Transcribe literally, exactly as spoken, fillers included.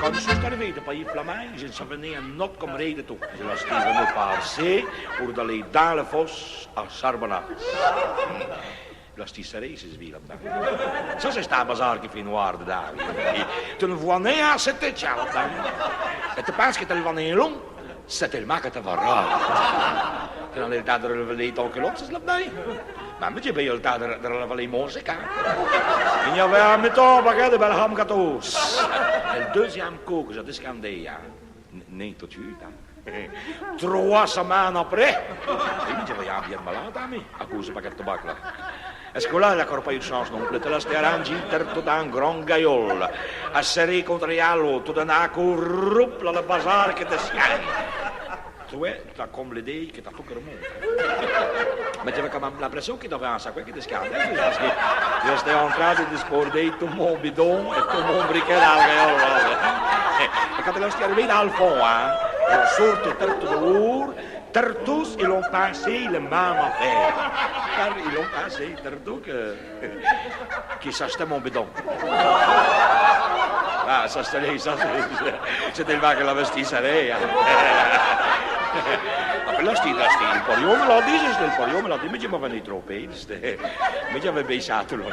Quand je sus arrivé dins ch' payis flamind, je n' savos nin un mot comme rin de tout. Je l'estós v'nu passer pour d'aller dins l' fosse à Charbonnac. L'estós serré, ch' vî là-d'dins. Cha, ch'est un bazar qui fait noir d'dins. Tu n' vos nin un seul tchao là-d'dins. Et te pinses que te l' vos nin long, ch'est tell'mint que te vos râde. Te n'as nin l' timps de r'l'valer tant que l'autre, ch'est là-d'dins. Mais mi, j'ai bin eu l' timps de, de r'l'valer, mon, ch'est quand. I gn-avot un miton paquet de belles hames gâteaues. Et l' deuxième cop que j'ai discandé, hein, n-, nin tout d' chûte, hein. Trois semaines après. Et mi, j'avos un pied d' malade, hein, mi, à cause de ch' paquet d' tabac, là. Est-ce que là, il a cor pas eu d' chance non plus. Te l'estós arrangé, tertous, dins un grand gaïol, asserré contré à l'autre, tout d'un cop, roup, là, l' bazar que te tiens. Te vos, t'as comme l'idée que t'as tout qui remonte. Mais j'avos quand même l'impression qu'il y avot un sacré qui discardait, parce que j'estós in train de discorder tout mon bidon et tout mon briquet dins l' gaïol, là. Et quand l'estós arrivé dins l' fond, hein, on sortit tertous dehors, tertous, i ont pinsé l' même affaire. Car i ont pinsé tertous que, que cha ch'étot mon bidon. Ah, cha, ch'étot, cha, ch'étot, ch'étot l' vaque qui l'avot serré, hein. Après, là, ch'étot, là, ch'étot l' porion, me l'a dit, ch'étot l' porion, me l'a dit, mais je m'avos trompé, ch'étot, mais j'avos baissé tout l' long.